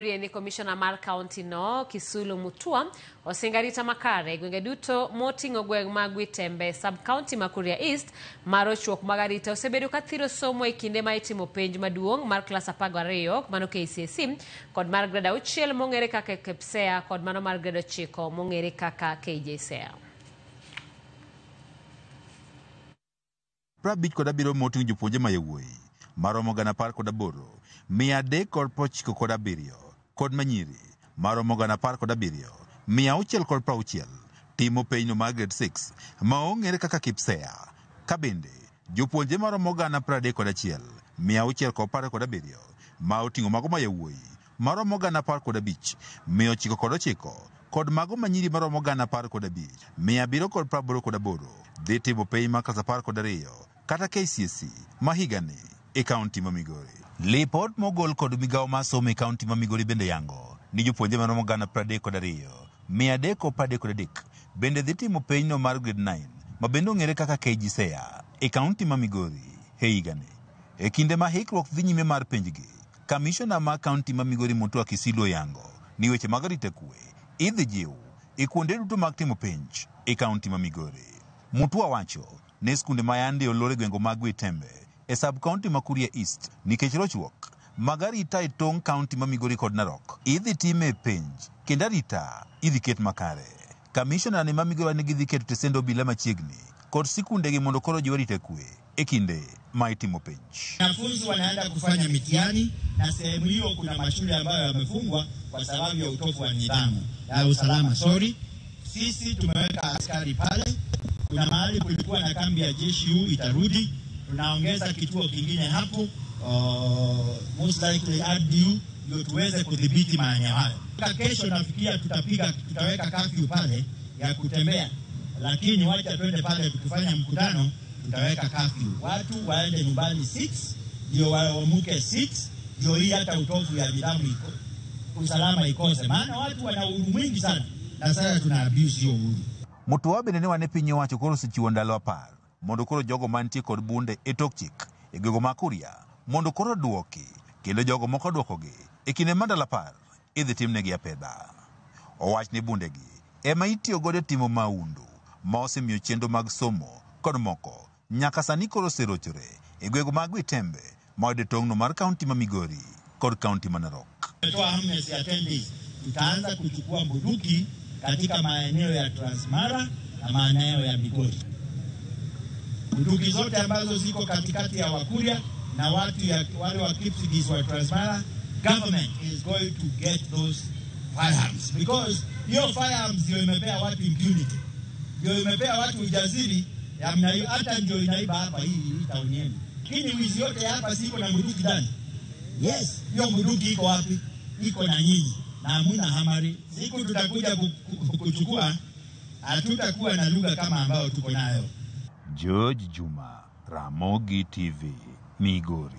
Ni komishona mar kaunti no Kisulu Mutua osingo arita makare e gwenge duto moting'o gweng' mag Gwitembe sub county ma Kuria East mar rochruok mag arita osebedo ka thiro somo e kinde ma itimo penj maduong' mar klas 12 mano KCSE kod mar grade 6 mong'ere kaka KPSEA kod mano mar grade 9 mong'ere kaka KJSEA. 57 moting'o jopuonje ma yawuoyi maromo 18,397 kod manyiri maromo 17,660 timo penjno mar grade 6 ma ong'ere kaka KPSEA, ka bende jopuonje maromo 31,647 ma oting'o mago ma yawuoyi maromo 15,909 kod mago manyiri maromo 15,788 dhi timo penj mar klas 12 kata KCSE ma higani e kaunti ma Migori. Lipot mogol kod migawo mar somo e kaunti ma Migori bende yango ni jopuonje maromo 32,333 bende dhi timo penjno mar grade 9 ma bende ong'ere kaka KJSEA e kaunti ma Migori e higani. E kinde ma hikruok dhi nyime mar penjgi, kamishona mar kaunti ma Migori Mutua Kisilu oyango ni weche mag arita kwe idhi jiw e kuonde duto mag timo penj e kaunti ma Migori. Mutua wacho ni skunde ma yande olor e gwenge mag Gwitembe e sub county ma Kuria East nikech rochruok mag arita e tong' kaunti ma Migori kod Narok idhi time penj kendo arita idhi ket makare. Kamishona ni ma Migori ni gidhi keto tesend obila machiegni kod sikundegi mondo koro jiw arita kwe e kinde ma itimo penj. Wanafunzi wanaenda kufanya mitihani na sehemu hiyo kuna mashule ambayo yamefungwa kwa sababu ya utovu wa nidhamu ya usalama. Sorry, sisi tumeweka askari pale. Kuna mahali kulikuwa na kambi ya jeshi, huu itarudi. Tunaongeza kituo kingine hapo, most likely RDU, ndio tuweze kudhibiti maeneo hayo. Kesho nafikiria tutaweka kafyu pale ya kutembea, lakini wacha twende pale tukifanya mkutano tutaweka kafyu, watu waende nyumbani 6 ndio waamuke 6, ndio hii hata utovu ya nidhamu iko usalama ikose, maana watu wana uhuru mwingi sana na sasa tuna abuse hiyo uhuru. Mutua bende ne wane piny owacho koro osechiwo ndalo 10 mondo koro jogo mantie kod bunde e tok chik e gwenge ma Kuria mondo koro duoki, kendo jogo moko duokogi e kinde mar ndalo 10 idhi timnegi apedha. Owach ni bundegi ema itiyo godo e timo mahundu ma osemiyo chenro mag somo kod moko nyaka sani koro oserochore e gwenge mag Gwitembe ma oyudo tong'no mar kaunti ma Migori kod kaunti ma Narok. Tumetoa amnesty ya 10 days. Tutaanza kuchukua bunduki katika maeneo ya Transmara na maeneo ya Migori. Bunduki zote ambazo ziko katikati ya Wakuria na watu ya wale wa Kipsigis wa Transmara, government is going to get those firearms because hiyo firearms ndio imepea watu impunity, ndio imepea watu ujasiri ya mna hiyo, hata ndio inaiba hapa hii town yenu. Lakini wizi yote hapa siko na bunduki ndani. Yes, hiyo bunduki iko wapi? Iko na nyinyi na hamuna hamari. Siku tutakuja kuchukua, hatutakuwa na lugha kama ambayo tuko nayo. George Juma, Ramogi TV, Migori.